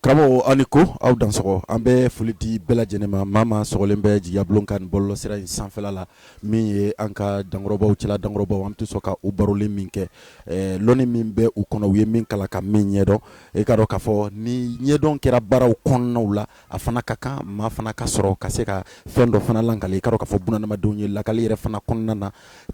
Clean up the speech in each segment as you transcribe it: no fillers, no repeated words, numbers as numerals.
Karamɔgɔ aw ni ko aw dansɔgɔ. An bɛ foli di bɛɛ lajɛlen ma, maa maa sɔgɔlen bɛ Jigiyabulon ka nin bɔlɔlɔsira in sanfɛla la, min ye an ka dankɔrɔbaw cɛla dankɔrɔbaw, an tɛ sɔn ka u barolen min kɛ, lɔnni min bɛ u kɔnɔ, u ye min kalan ka min ɲɛdɔn. E k'a dɔn k'a fɔ ni ɲɛdɔn kɛra baaraw kɔnɔnaw la, a fana ka kan maa fana ka sɔrɔ ka se ka fɛn dɔ fana lakali. I k'a dɔn k'a fɔ bunadamadenw ye lakali yɛrɛ fana kɔnɔna na,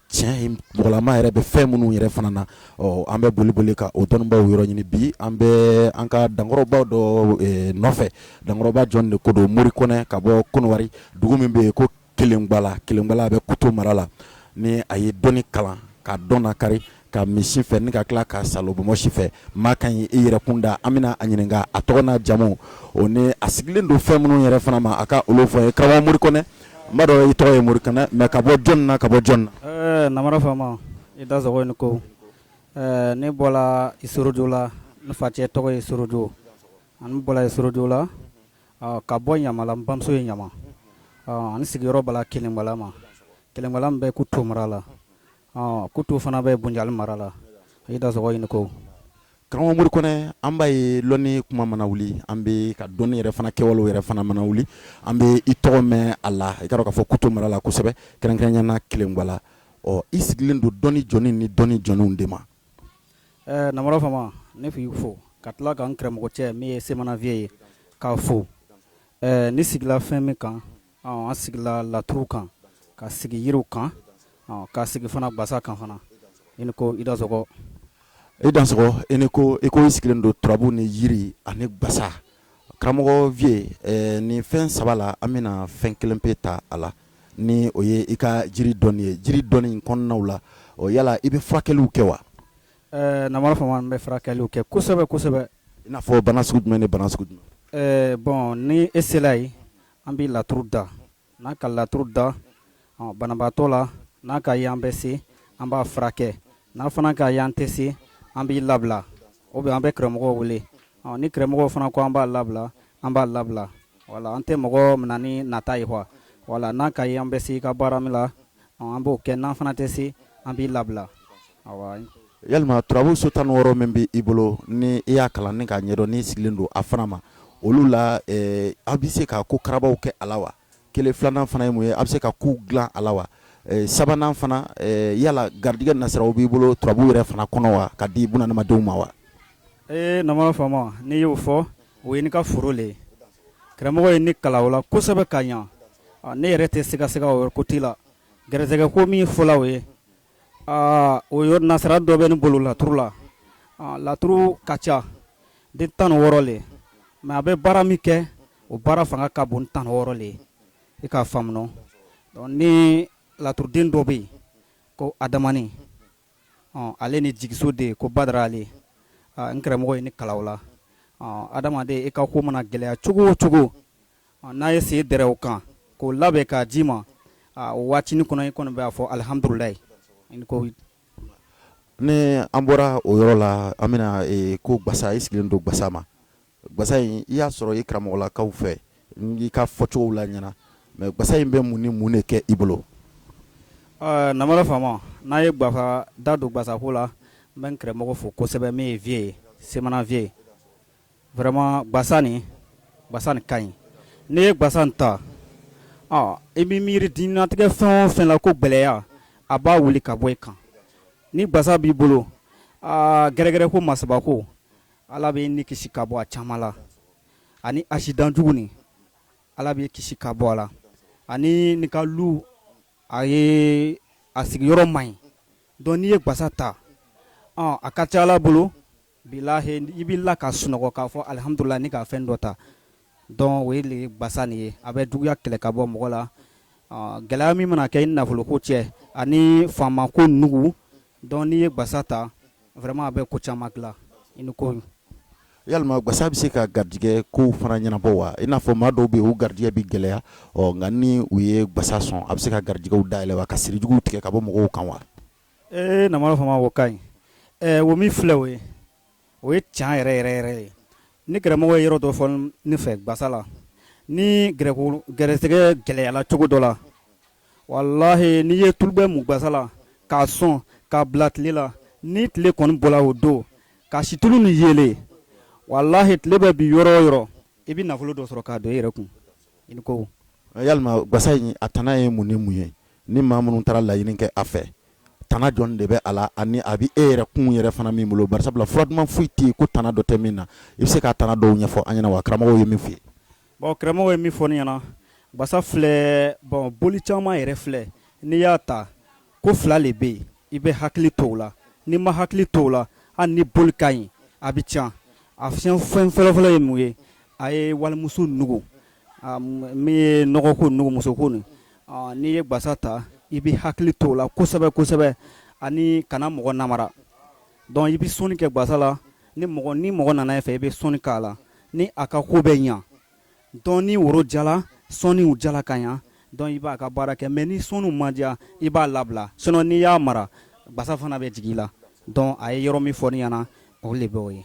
tiɲɛ mɔgɔlama yɛrɛ bɛ fɛn minnu yɛrɛ fana na. Ɔ, an bɛ boli boli ka o dɔnnibaw yɔrɔ ɲini. Bi an bɛ an ka dankɔrɔbaw dɔ nɔfɛ. Dankɔrɔba jɔn de ko don? Mori Kɔnɛ ka bɔ Kɔnɔwari, dugu min bɛ yen ko Kelengbala. Kelengbala bɛ Kuto mara la. Ni a ye dɔnni kalan ka dɔn nakari ka misi fɛ ni ka tila ka salobɔmɔsi fɛ, maa ka ɲi i yɛrɛ kun da. An bɛna a ɲininka a tɔgɔ n'a jamu, o ni a sigilen don fɛn minnu yɛrɛ fana ma, a ka olu fɔ ye. Karamɔgɔ Mori Kɔnɛ, n b'a dɔn i tɔgɔ ye Mori Kɔnɛ, mais ka bɔ jɔn na, ka bɔ jɔn na? Namara faama, i dansɔgɔ, i ni ko. Ne bɔra Isorojo la. Ne facɛ tɔgɔ ye Sorojo. Ani bɔra Isorojo la ka bɔ Ɲamana. N bamuso ye Ɲama. Ani sigiyɔrɔ bala Kelengbala ma. Kelengbala min bɛ Kuto mara la, Kuto fana bɛ Bunjali mara la. I dansɔgɔ, i ni ko. Karamɔgɔ Mori Kɔnɛ, an b'a ye lɔnni kuma mana wuli, an bɛ ka dɔnni yɛrɛ fana kɛwalew yɛrɛ fana mana wuli, an bɛ i tɔgɔ mɛn a la. I k'a dɔn k'a fɔ Kuto mara la kosɛbɛ, kɛrɛnkɛrɛnya na Kelengbala. Ɔ, i sigilen don dɔnni jɔni ni dɔnni jɔniw de ma? Namara faama, ne f'i fo ka tila ka n karamɔgɔ cɛ min ye Semana Vieux ye k'a fo. Ne sigila fɛn min kan, an sigila laturu kan, ka sigi yiriw kan, ka sigi fana basa kan fana. I ni ko, i dansɔgɔ. I dansɔgɔ, i ni ko. I ko i sigilen don turabu ni yiri ani basa. Karamɔgɔ Vieux, nin fɛn saba la, an bɛna fɛn kelen pe ta a la, ni o ye i ka jiri dɔnni ye. Jiri dɔnni in kɔnɔnaw la, o yala i bɛ furakɛliw kɛ wa? Namara faama, n bɛ furakɛliw kɛ kosɛbɛ kosɛbɛ. I n'a fɔ bana sugu jumɛn ni bana sugu jumɛn? Bon, ni e sela yen, an bɛ laturu da. N'a ka laturu da banabaatɔ la, n'a ka ye an bɛ se, an b'a furakɛ. N'a fana ka ye an tɛ se, an b'i labila, ou bien an bɛ karamɔgɔw wele. Ni karamɔgɔw fana ko an b'a labila, an b'a labila. Wala an tɛ mɔgɔ minɛ ni nata ye quoi. Wala n'a ka ye an bɛ se i ka baara min la, an b'o kɛ. N'an fana tɛ se, an b'i labila. Yalima turabu so 16 min bɛ i bolo, ni i y'a kalan ni k'a ɲɛdɔn, n'i sigilen don a fana ma, olu la, aw bɛ se ka ko karabaw kɛ a la wa? Kelen. Filanan fana ye mun ye? A bɛ se ka kow dilan a la wa? Sabanan fana, yala garijɛgɛ nasiraw b'i bolo turabu yɛrɛ fana kɔnɔ wa, ka di bunadamadenw ma wa? Ee namara faama, n'i y'o fɔ, o ye ne ka foro le ye. Karamɔgɔ ye ne kalan o la kosɛbɛ ka ɲa. Ne yɛrɛ tɛ sigasiga o côté la. Gɛrɛsɛgɛ ko min fɔla, o ye aa o yɔrɔ nasira dɔ bɛ ne bolo laturu la. Laturu ka ca den 16 le, mais a bɛ baara min kɛ, o baara fanga ka bon 16 le ye. I k'a faamu nɔ? Donc ni laturuden dɔ bɛ yen ko Adamani, ale ni jigiso de ko Badara, ale n karamɔgɔ ye ne kalan o la. Adamaden, i ka ko mana gɛlɛya cogo o cogo, n'a ye sen dɛrɛ o kan k'o labɛn k'a d'i ma, o waatinin kɔnɔ i kɔni b'a fɔ alihamudulila ko. Ni an bɔra o yɔrɔ la, an bɛna ko gbasa. I sigilen don gbasa ma. Gbasa in, i y'a sɔrɔ i karamɔgɔlakaw fɛ i ka fɔcogo la ɲɛna, mais gbasa in bɛ mun ni mun de kɛ i bolo? Namara faama, n'a ye gbasa da don gbasako la, n bɛ n karamɔgɔ fo kosɛbɛ min ye Vieux ye, Semana Vieux. Vraiment, gbasa nin, gbasa nin ka ɲi. N'i ye gbasa nin ta, i bɛ miiri diɲɛlatigɛ fɛn o fɛn la ko gɛlɛya, a b'a wuli ka bɔ i kan. Ni gbasa b'i bolo, aa gɛrɛgɛrɛ ko, masabako, Ala b'i ni kisi ka bɔ a caman la. Ani accident jugu nin, Ala b'i kisi ka bɔ a la. Ani nin ka lu a ye a sigiyɔrɔ man ɲi. Donc n'i ye gbasa ta, a ka ca Ala bolo, bilahi, i b'i la ka sunɔgɔ k'a fɔ alihamudulila ni ka fɛn dɔ ta. Donc o ye le gbasa nin ye. A bɛ juguya kɛlɛ ka bɔ mɔgɔ la. Gɛlɛya min mana kɛ i ni nafoloko cɛ ani faamako nugu, donc n'i ye gbasa ta, vraiment a bɛ ko caman dilan i ni ko. Yalima gbasa bɛ se ka garijɛgɛ kow fana ɲɛnabɔ wa? I n'a fɔ maa dɔw bɛ yen, u garijɛgɛ bɛ gɛlɛya. Ɔ nka ni u ye gbasa sɔn, a bɛ se ka garijɛgɛw dayɛlɛ wa, ka sirijuguw tigɛ ka bɔ mɔgɔw kan wa? Ee namara faama, o ka ɲi. O min filɛ, o ye tiɲɛ yɛrɛ yɛrɛ yɛrɛ ye. Ni karamɔgɔ ye yɔrɔ dɔ fɔ ne fɛ gbasa la, ni gɛrɛsɛgɛ gɛlɛyala cogo dɔ la, walahi, n'i ye tulubɛ mun gbasa la k'a sɔn k'a bila tile la, ni tile kɔni bɔla o don ka situlu ni yeelen, Walahi, tile bɛ bi yɔrɔ o yɔrɔ, i bɛ nafolo dɔ sɔrɔ k'a don i yɛrɛ kun. I ni ko. Yalima gasa in, a tana ye mun ni mun ye? Ni maa minnu taara laɲini kɛ a fɛ, tana jɔn de bɛ a la, ani a bɛ e yɛrɛ kun yɛrɛ fana min bolo? Barisabula fura duman foyi tɛ yen ko tana dɔ tɛ min na. I bɛ se k'a tana dɔw ɲɛfɔ an ɲɛna wa? Karamɔgɔw ye min f'i ye? Bon, karamɔgɔ ye min fɔ ne ɲɛna, gasa filɛ, bon, boli caman yɛrɛ filɛ, n'i y'a ta, ko fila le bɛ yen, i bɛ hakili to o la. N'i ma hakili to o la, hali ni boli ka ɲi, a bɛ tiɲɛ. A fɛn fɔlɔfɔlɔ ye mun ye? A ye walimuso nugu, min ye nɔgɔko nugu, musoko nin. N'i ye gasa ta, i bɛ hakili to o la kosɛbɛ kosɛbɛ, ani kana mɔgɔ namara. Donc i bɛ sɔnni kɛ gasa la. Ni mɔgɔ nana e fɛ, i bɛ sɔnni k'a la, ni a ka ko bɛ ɲa. Donc ni woro jala, sɔnniw jala ka ɲa, donc i b'a ka baara kɛ. Mais ni sɔnniw ma diya, i b'a labila. Sinon n'i y'a mara, gasa fana bɛ jigin i la. Donc a ye yɔrɔ min fɔ ne ɲɛna, o de bɛ o ye.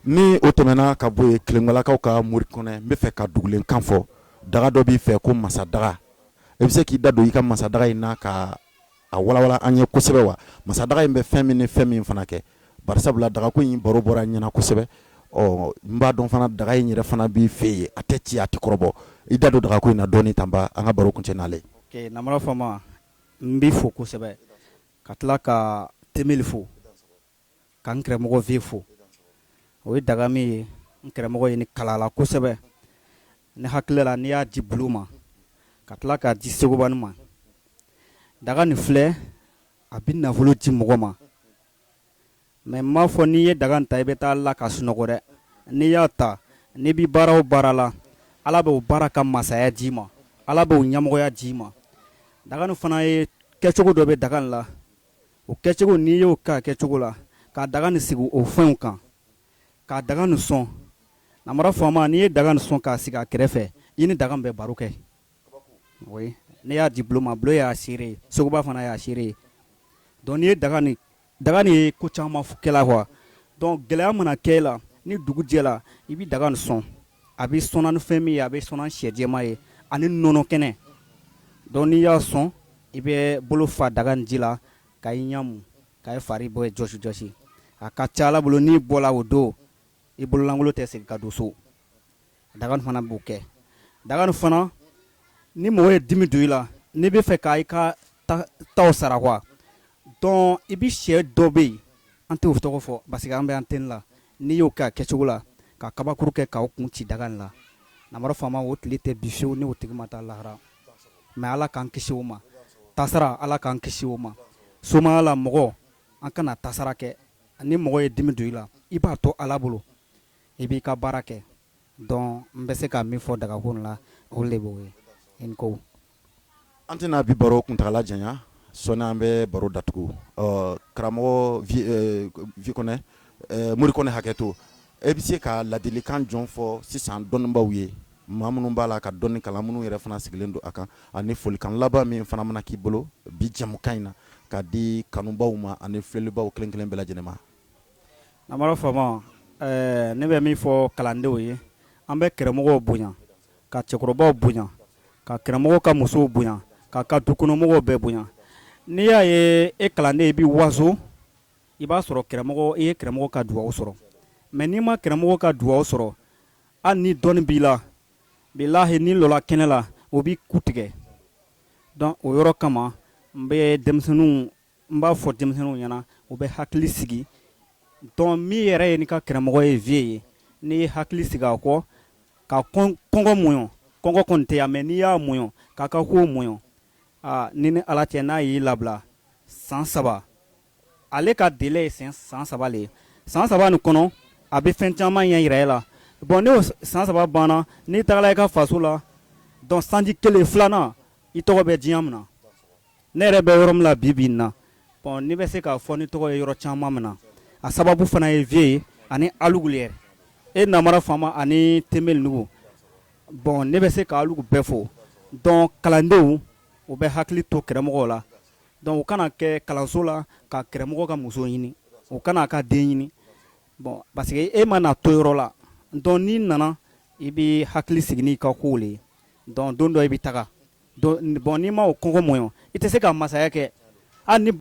Ni o tɛmɛna ka bɔ yen, Kelengalakaw ka Mori Kɔnɛ, n bɛ fɛ ka dugulen kan fɔ. Daga dɔ b'i fɛ ko masadaga. I bɛ se k'i da don i ka masadaga in na ka a walawala an ye kosɛbɛ wa? Masadaga in bɛ fɛn min ni fɛn min fana kɛ? Barisabula dagako in baro bɔra ɲɛna kosɛbɛ. Ɔ, n b'a dɔn fana, daga in yɛrɛ fana b'i fɛ yen, a tɛ ci, a tɛ kɔrɔbɔ. I da don dagako in na dɔɔni tanba, an ka baro kuncɛ n'ale. Ok, Namara Fama, n b'i fo kosɛbɛ, ka tila ka Temeli fo, ka n karamɔgɔ vie fo. O ye daga min ye, n karamɔgɔ ye ni kala la kosɛbɛ. Ne hakili la, n'i y'a di bulu ma, ka tila k'a di Segubani ma, daga nin filɛ, a bɛ nafolo di mɔgɔ ma. Mais n m'a fɔ n'i ye daga ta, i bɛ taa la ka sunɔgɔ dɛ. N'i y'a ta, n'i bɛ baara o baara la, Ala b'o baara ka masaya d'i ma, Ala b'o ɲɛmɔgɔya d'i ma. Daga nin fana ye, kɛcogo dɔ bɛ daga nin la. O kɛcogo, n'i y'o kɛ kɛcogo la, ka daga nin sigi o fɛnw kan, ka daga nin sɔn, Namara Faama, n'i ye daga nin sɔn k'a sigi a kɛrɛfɛ, i ni daga bɛ baro kɛ. Oui, n'i y'a di bulon ma, bulon y'a seere ye, Seguba fana y'a seere ye. Donc n'i ye daga nin, daga nin ye ko caman kɛla quoi. Donc gɛlɛya mana kɛ e la, ni dugu jɛla, i bɛ daga nin sɔn. A bɛ sɔnna ni fɛn min ye, a bɛ sɔnna sɛ jɛman ye ani nɔnɔ kɛnɛ. Donc n'i y'a sɔn, i bɛ bolo fa daga nin ji la ka i ɲamu, ka i fari bɔ jɔsi jɔsi. A ka ca Ala bolo, n'i bɔla o don, i bololankolon tɛ segin ka don so. Daga nin fana b'o kɛ. Daga nin fana, ni mɔgɔ ye dimi don i la, n'i bɛ fɛ ka i ka taw sara quoi, donc i bɛ sɛ dɔ bɛ yen, an t'o tɔgɔ fɔ parce que an bɛ antenne la, n'i y'o kɛ a kɛcogo la, ka kabakuru kɛ k'aw kun ci daga nin la, Namara Faama, o tile tɛ bi fiyewu ni o tigi ma taa lahara. Mais Ala k'an kisi o ma. Tasara, Ala k'an kisi o ma. Somaya la, mɔgɔ, an kana tasara kɛ. Ni mɔgɔ ye dimi don i la, i b'a to Ala bolo, i b'i ka baara kɛ. Donc n bɛ se ka min fɔ dagako la, o de b'o ye. I ni ko. An tɛna bi baro kuntagala janya. Sɔɔni an bɛ baro datugu. Ɔ, karamɔgɔ vi Kɔnɛ, Mori Kɔnɛ, hakɛ to, e bɛ se ka ladilikan jɔn fɔ sisan dɔnnibaw ye, maa minnu b'a la ka dɔnni kalan, minnu yɛrɛ fana sigilen don a kan, ani folikan laban min fana mana k'i bolo bi jɛmukan in na ka di kanubaw ma ani filɛlibaw kelen kelen bɛɛ lajɛlen ma? Namara Faama, ne bɛ min fɔ kalandenw ye, an bɛ karamɔgɔw bonya, ka cɛkɔrɔbaw bonya, ka karamɔgɔ ka musow bonya, k'a ka dukɔnɔmɔgɔw bɛɛ bonya. N'i y'a ye e kalanden, i bɛ waso, i b'a sɔrɔ karamɔgɔ, i ye karamɔgɔ ka dugawu sɔrɔ. Mais n'i ma karamɔgɔ ka dugawu sɔrɔ, hali ni dɔnni b'i la, bilahi, n'i lɔla kɛnɛ la, o b'i ku tigɛ. Donc o yɔrɔ kama, n bɛ denmisɛnninw, n b'a fɔ denmisɛnninw ɲɛna, u bɛ hakili sigi. Donc min yɛrɛ ye n'i ka karamɔgɔ ye, vie ye, n'i ye hakili sigi a kɔ, ka kɔngɔ muɲɔ, kɔngɔ kɔni tɛ yan, mais n'i y'a muɲɔ, k'a ka ko muɲɔ, aa, ni Ala cɛ, n'a y'i labila san 3, ale ka délai ye san 3 le ye. San 3 nin kɔnɔ, a bɛ fɛn caman ɲɛ yira e la. Bon, n'o san 3 banna, n'i tagala i ka faso la, donc sanji kelen filanan, i tɔgɔ bɛ diɲɛ min na. Ne yɛrɛ bɛ yɔrɔ min na bi bi in na, bon, ne bɛ se k'a fɔ ni tɔgɔ ye yɔrɔ caman min na, a sababu fana ye vie ye ani alugu yɛrɛ e Namara Faama ani Temeli Nugu. Bon, ne bɛ se ka alugu bɛɛ fo. Donc kalandenw, u bɛ hakili to karamɔgɔw la. Donc u kana kɛ kalanso la ka karamɔgɔ ka muso ɲini, u kana ka den ɲini. Bon, parce que e ma na to yɔrɔ la. Donc n'i nana, i bɛ hakili sigi n'i ka kow le ye. Donc don dɔ i bɛ taga. Bon, n'i ma o kɔngɔ muɲu, i tɛ se ka masaya kɛ hali ni.